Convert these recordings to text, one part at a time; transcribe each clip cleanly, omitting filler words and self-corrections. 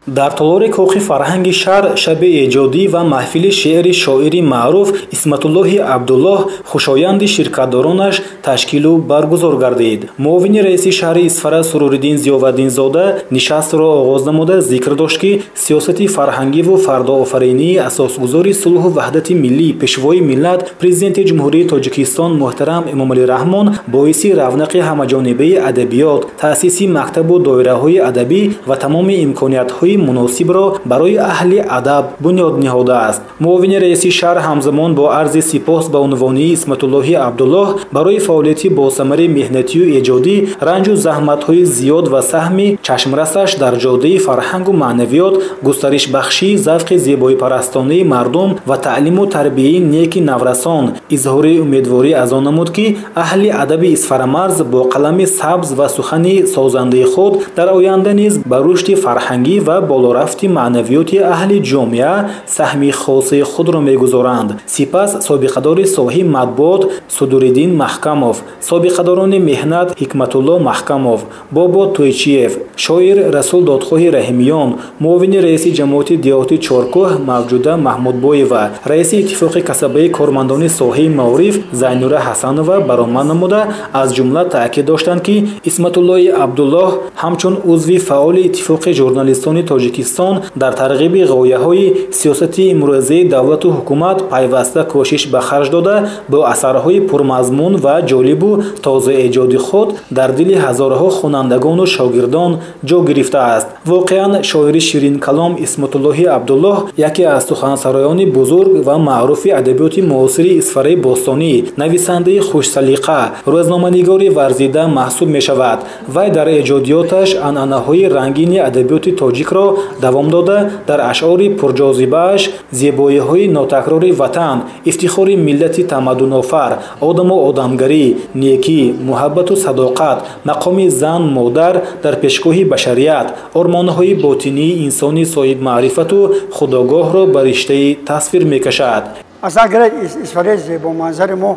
Дар толори кохи фарҳанги шаҳр шаби эҷодӣ ва маҳфили шеъри шоири маъруф Исматуллоҳи Абдуллоҳ хушоянди ширкатдоронаш ташкилу баргузор гардид. Муовини раиси шаҳри Исфара Суруриддин Зиёваддинзода нишастро оғоз намуда зикр дошт, ки сиёсати фарҳангиву фардоофаринии асосгузори сулҳу ваҳдати миллӣ, пешвои миллат, президенти Ҷумҳурии Тоҷикистон муҳтарам Эмомалӣ Раҳмон боиси равнақи ҳамаҷонибаи адабиёт, таъсиси мактабу доираҳои адабӣ ва тамоми имкониятҳои муносибро барои аҳли адаб бунёд ниҳодааст. Муовини раиси шаҳр ҳамзамон бо арзи сипос ба унвонии Исматуллоҳи Абдуллоҳ барои фаъолияти босамари меҳнатию эҷодӣ, ранҷу заҳматҳои зиёд ва саҳми чашмрасаш дар ҷодаи фарҳангу маънавиёт, густаришбахшии завқи зебоипарастонаи мардум ва таълиму тарбияи неки наврасон изҳори умедворӣ аз он намуд, ки аҳли адаби Исфарамарз бо қалами сабз ва сухани созандаи худ дар оянда низ ба рушди фарҳангӣ ва болорафти маънавиёти аҳли ҷомеа саҳми хосаи худро мегузоранд. Сипас собиқадори соҳаи матбуот Судуриддин Маҳкамов, собиқадорони меҳнат Ҳикматулло Маҳкамов, Бобо Тӯйчиев, шоир Расул Додхоҳи Раҳимиён, муовини раиси ҷамоати деҳоти Чоркӯҳ Мавҷуда Маҳмудбоева, раиси иттифоқи касабаи кормандони соҳаи маориф Зайнура Ҳасанова баромад намуда аз ҷумла таъкид доштанд, ки Исматуллоҳи Абдуллоҳ ҳамчун узви фаъоли иттифоқи журналистони Тоҷикистон дар тарғиби ғояҳои сиёсати имрӯзаи давлату ҳукумат пайваста кӯшиш ба харҷ дода, бо асарҳои пурмазмун ва ҷолибу тозаэҷоди худ дар дили ҳазорҳо хонандагону шогирдон ҷо гирифтааст. Воқеан, шоири ширинкалом Исматуллоҳи Абдуллоҳ яке аз сухансароёни бузург ва маъруфи адабиёти муосири Исфараи бостонӣ, нависандаи хушсалиқа, рӯзноманигори варзида маҳсуб мешавад. Вай дар эҷодиёташ анъанаҳои рангини адабиёти тоҷикро давом дода, дар ашъори пурҷозибааш зебоиҳои нотакрори ватан, ифтихори миллати тамаддунофар, одаму одамгарӣ, некӣ, муҳаббату садоқат, мақоми зан модар дар пешгоҳи башарият, ормонҳои ботинии инсони соҳибмаърифату худогоҳро ба риштаи тасвир мекашад. Аслан гирад, Исфараи зебоманзари мо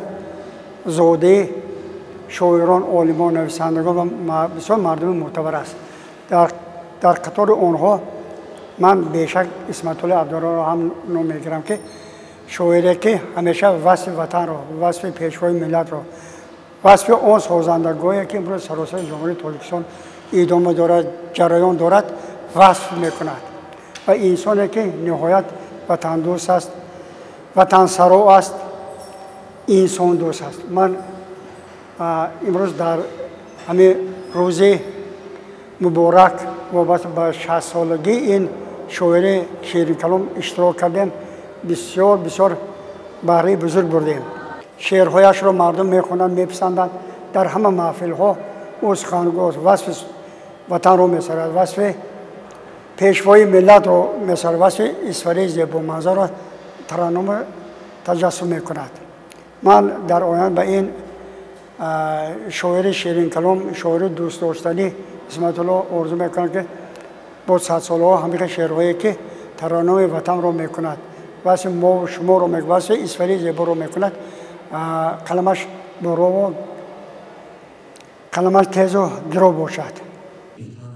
зодаи шоирон, олимон, нависандагон ва бисёр мардуми мӯътабар аст. Дар қатори онҳо ман бешак Исматуллоҳи Абдуллоҳро ҳам ном мегирам, ки шоире ки ҳамеша васфи ватанро, васфи пешвои миллатро, васфи он созандагоҳе ки имрӯз саросари Ҷумҳурии Тоҷикистон идома дорад, ҷараён дорад, васф мекунад ва инсоне ки ниҳоят ватандӯст аст, ватансаро аст, инсондӯст аст. Ман имрӯз дар ҳамин рӯзи муборак вобаста ба 60-солагии ин шоири ширинкалом иштирок кардем, бисёр бисёр баҳраи бузург бурдем. Шеърҳояшро мардум мехонанд, меписанданд. Дар ҳама маҳфилҳо ӯ сухангӯ васфи ватанро месарад, васфи пешвои миллатро месарад, васфи Исфараи зебоманзарро тараннуму таҷассум мекунад. Ман дар оянда ба ин шоири ширинкалом, шоири дӯстдоштанӣ Исматуллоҳ орзу мекунам, ки бо садсолаҳо ҳамин шеърҳое ки тараннуми ватанро мекунад, васфи мо шуморо, васфи Исфараи зеборо мекунад, қаламаш борову қаламаш тезу гиро бошад.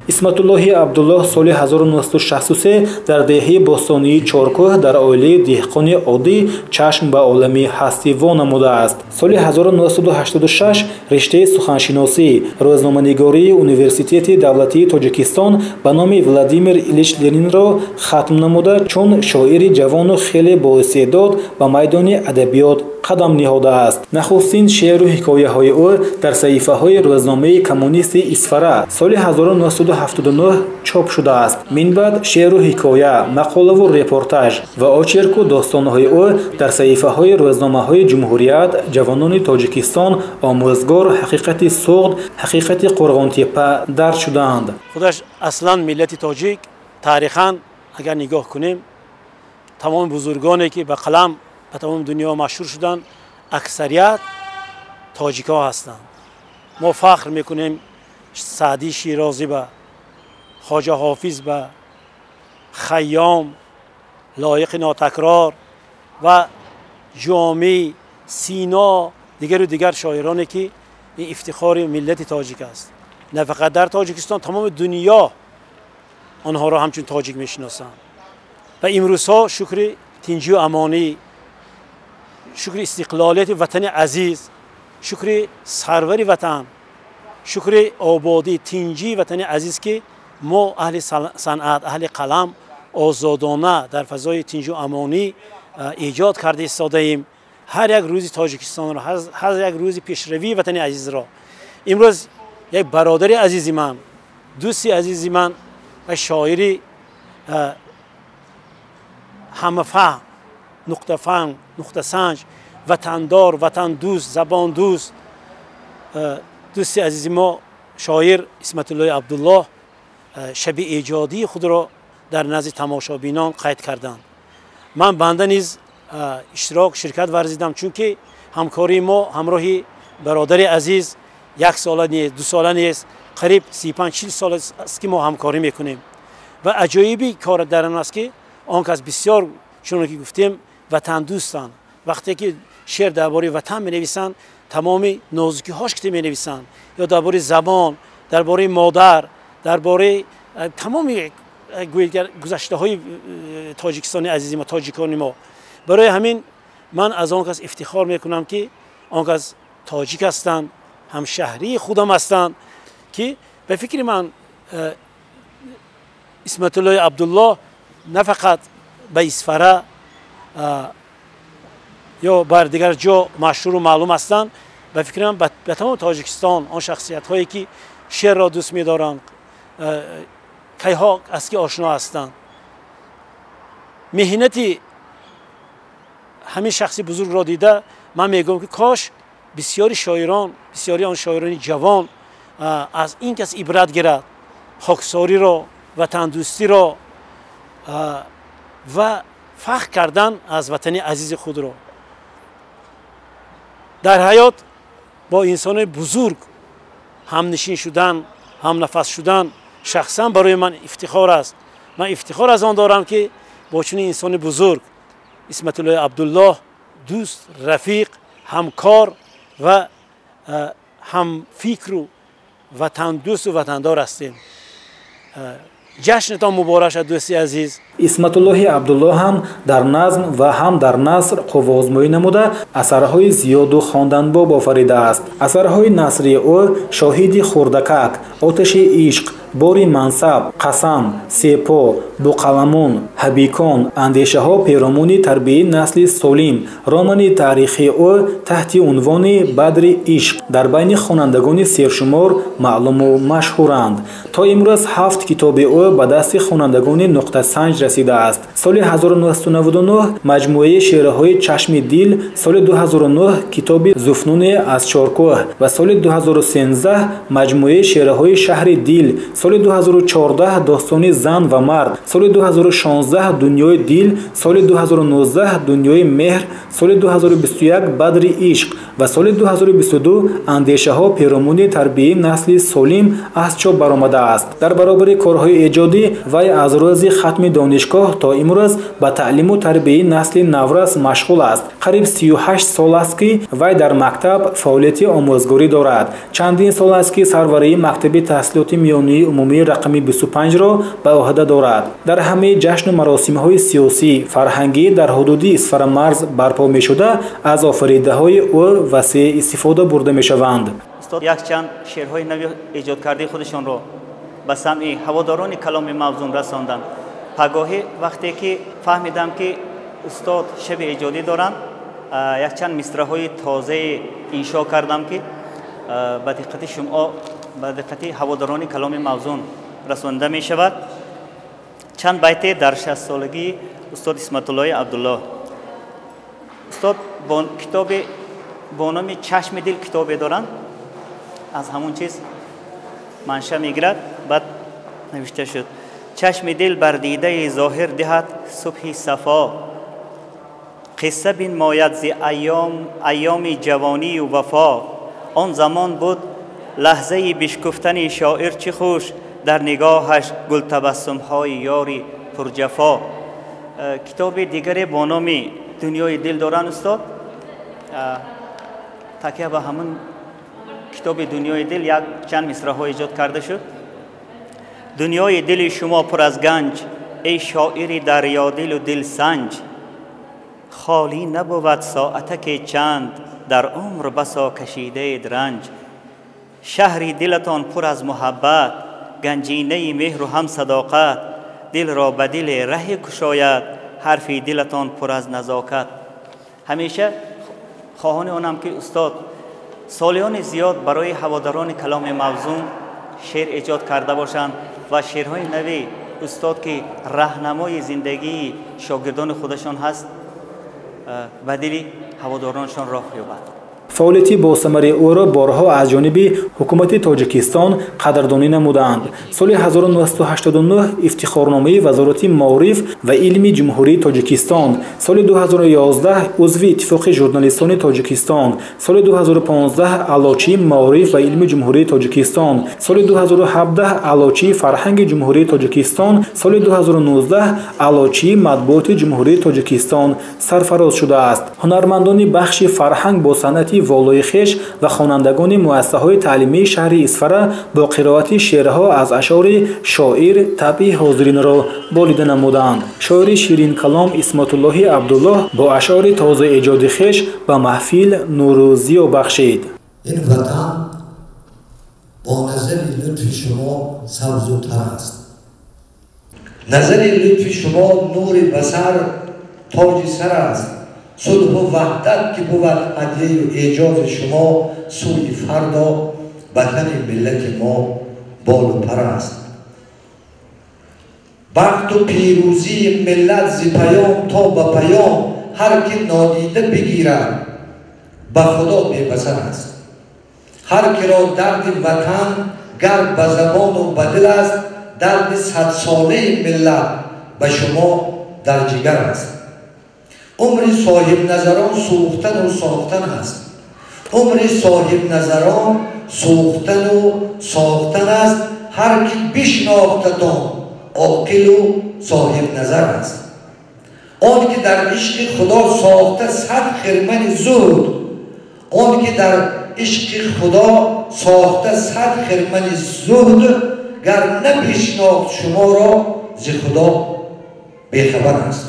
Исматуллоҳи Абдуллоҳ соли 1963 дар деҳаи бостонии Чоркӯҳ дар оилаи деҳқони оддӣ чашм ба олами ҳастӣ во намудааст. Соли 1986 риштаи суханшиносӣ, рӯзноманигории Университети давлатии Тоҷикистон ба номи Владимир Илич Ленинро хатм намуда, чун шоири ҷавону хеле боистеъдод ба майдони адабиёт қадам ниҳодааст. Нахустин шеъру ҳикояҳои ӯ дар саҳифаҳои рӯзномаи Коммунисти Исфара соли 1979 чоп шудааст. Минбаъд шеъру ҳикоя, мақолаву репортаж ва очерку достонҳои ӯ дар саҳифаҳои рӯзномаҳои Ҷумҳурият, Ҷавонони Тоҷикистон, Омӯзгор, Ҳақиқати Суғд, Ҳақиқати Қурғонтеппа дарҷ шудаанд. Худаш аслан миллати тоҷик таърихан агар нигоҳ кунем, тамоми бузургоне ки ба қалам ба тамоми дунё машҳур шуданд, аксарият тоҷикҳо ҳастанд. Мо фахр мекунем Саъдии Широзӣ ба, Хоҷа Ҳофиз ба, Хайём, Лоиқи нотакрор ва Ҷомӣ, Сино, дигару дигар шоироне ки ин ифтихори миллати тоҷик аст. На фақат дар Тоҷикистон, тамоми дунё онҳоро ҳамчун тоҷик мешиносанд. Ва имрӯзҳо шукри тинҷию амонӣ, шукри истиқлолияти ватани азиз, шукри сарвари ватан, шукри ободӣ, тинҷии ватани азиз, ки мо аҳли санъат, аҳли қалам озодона дар фазои тинҷу амонӣ эҷод карда истодаем. Ҳар як рӯзи Тоҷикистонро, ҳар як рӯзи пешравии ватани азизро. Имрӯз як бародари азизи ман, дӯсти азизи ман ва шоири ҳамафаҳм, нуқтафаҳм, нуқтасанҷ, ватандор, ватандӯст, забондӯст, дӯсти азизи мо шоир Исматуллои Абдуллоҳ шаби эҷодии худро дар назди тамошобинон қайд карданд. Ман банда низ иштирок, ширкат варзидам, чунки ҳамкории мо ҳамроҳи бародари азиз як сола нест, ду сола нест, қариб 35-40 сол аст, ки мо ҳамкорӣ мекунем. Ва аҷоиби кор дар он аст, ки он кас бисёр, чуноне ки гуфтем, ватандӯстанд. Вақте ки шеър дар бораи ватан менависанд, тамоми нозукиҳош ки менависанд, ё дар бораи забон, дар бораи модар, дар бораи тамоми гузаштаҳои Тоҷикистони азизи мо, тоҷикони мо. Барои ҳамин ман аз он кас ифтихор мекунам, ки он кас тоҷик ҳастанд, ҳамшаҳрии худам ҳастанд, ки ба фикри ман Исматуллои Абдуллоҳ на фақат ба Исфара ё бар дигар ҷо машҳуру маълум ҳастанд, ба фикри ман ба тамоми Тоҷикистон он шахсиятҳое, ки шеърро дӯст медоранд, кайҳо аст, ки ошно ҳастанд. Меҳнати ҳамин шахси бузургро дида ман мегӯям, ки кош бисёри шоирон, бисёри он шоирони ҷавон аз ин кас ибрат гирад, хоксориро, ватандӯстиро ва фахр кардан аз ватани азизи худро. Дар ҳаёт бо инсони бузург ҳамнишин шудан, ҳамнафас шудан шахсан барои ман ифтихор аст. Ман ифтихор аз он дорам, ки бо чунин инсони бузург Исматуллои Абдуллоҳ дӯст, рафиқ, ҳамкор ва ҳамфикру ватандӯсту ватандор ҳастем. Ҷашнатон муборак шад, дӯсти азиз. Исматуллоҳи Абдуллоҳ ҳам дар назм ва ҳам дар наср қувваозмоӣ намуда, асарҳои зиёду хонданбоб офаридааст. Асарҳои насрии ӯ «Шоҳиди хурдакак», «Оташи ишқ», «Бори мансаб», «Қасам», «Сепо», «Буқаламун», «Ҳабикон», андешаҳо перомуни тарбияи насли солим, романи таърихии ӯ таҳти унвони «Бадри ишқ» дар байни хонандагони сершумор маълуму машҳуранд. То имрӯз ҳафт китоби ӯ ба дасти хонандагони нуқтасанҷ расидааст. Соли 1999 маҷмӯаи шеърҳои «Чашми дил», соли 2009 китоби «Зуфнуне аз Чоркӯҳ» ва соли 2013 маҷмӯаи шеърҳои «Шаҳри дил», соли 2014 достони «Зан ва мард», соли 2016 «Дунёи дил», соли 2019 «Дунёи меҳр», соли 2021 «Бадри ишқ» ва соли 2022 андешаҳо перомуни тарбияи насли солим аз чоп баромадааст. Дар баробари корҳои эҷодӣ вай аз рӯзи хатми донишгоҳ то имрӯз ба таълиму тарбияи насли наврас машғул аст. Қариб 38 сол аст, ки вай дар мактаб фаъолияти омӯзгорӣ дорад. Чандин сол аст, ки сарварии мактаби таҳсилоти миёнаи умумии рақами 25-ро ба ӯҳда дорад. Дар ҳамаи ҷашну маросимҳои сиёсӣ, фарҳангӣ дар ҳудуди Исфарамарз барпо мешуда, аз офаридаҳои ӯ васеъ истифода бурда мешаванд. Устод якчанд шеърҳои нави эҷодкардаи худашонро ба самъи ҳаводорони каломи мавзун расонданд. Пагоҳӣ вақте ки фаҳмидам, ки устод шаби эҷодӣ доранд, якчанд мисраҳои тозаи иншо кардам, ки ба диққати шумо, ба диққати ҳаводорони каломи мавзун расонда мешавад. Чанд байте дар 60-солагии устод Исматуллои Абдуллоҳ. Устод бо китобе бо номи «Чашми дил» китобе доранд, аз ҳамон чиз манша мегирад. Баъд навишта шуд: чашми дил бар дидаи зоҳир диҳад субҳи сафо, қисса бинмояд зи айёми ҷавонию вафо. Он замон буд лаҳзаи бишкуфтани шоир, чӣ хуш дар нигоҳаш гултабассумҳои ёри пурҷафо. Китоби дигаре бо номи «Дунёи дил» доранд устод. Такя ба ҳамун китоби «Дунёи дил» як чанд мисраҳо эҷод карда шуд. Дунёи дили шумо пур аз ганҷ, эй шоири дарёдилу дилсанҷ. Холӣ набувад соатаке чанд, дар умр басо кашидаед ранҷ. Шаҳри дилатон пур аз муҳаббат, ганҷинаи меҳру ҳам садоқат. Дилро ба диле раҳе кушояд, ҳарфи дилатон пур аз назокат. Ҳамеша хоҳони онам ки устод солиёни зиёд барои ҳаводорони каломи мавзун шеър эҷод карда бошанд ва шеърҳои нави устод ки раҳнамои зиндагии шогирдони худашон ҳаст, ба дили ҳаводоронашон роҳ ёбад. Фаъолияти босамари ӯро борҳо аз ҷониби ҳукумати Тоҷикистон қадрдонӣ намуданд. Соли 1989 ифтихорномаи Вазорати маориф ва илми Ҷумҳурии Тоҷикистон, соли 2011 узви Иттифоқи журналистони Тоҷикистон, соли 2015 аълочии маориф ва илми Ҷумҳурии Тоҷикистон, соли 2017 аълочии фарҳанги Ҷумҳурии Тоҷикистон, соли 2019 аълочии матбуоти Ҷумҳурии Тоҷикистон сарфароз шудааст. Ҳунармандони бахши фарҳанг бо санъати волои хеш ва хонандагони муассисаҳои таълимии шаҳри Исфара бо қироати шеърҳо аз ашъори шоир табъи ҳозиринро болида намуданд. Шоири ширинкалом Исматуллоҳи Абдуллоҳ бо ашъори тозаэҷоди хеш ба маҳфил нуру зиё бахшид. Ин ватан бо назари лутфи шумо сабзутар аст. Назари лутфи шумо нури басар тоҷи сар аст. Сулҳу ваҳдат ки бувад ҳадияю эъҷози шумо, сӯи фардо ватани миллати мо болу пар аст. Бахту пирӯзии миллат зи паём то ба паём, ҳар ки нодида бигирад ба худо бебасар аст. Ҳар киро дарди ватан гар ба забону ба дил аст, дарди садсолаи миллат ба шумо дар ҷигар аст. Умри соҳибназарон сӯхтану сохтан аст. Умри соҳибназарон сӯхтану сохтан аст. Ҳар ки бишнохтатон оқилу соҳибназар аст. Он ки дар ишқи худо сохта сад хирмани зуҳд, он ки дар ишқи худо сохта сад хирмани зуҳд, гар набишнохт шуморо зи худо бехабар аст.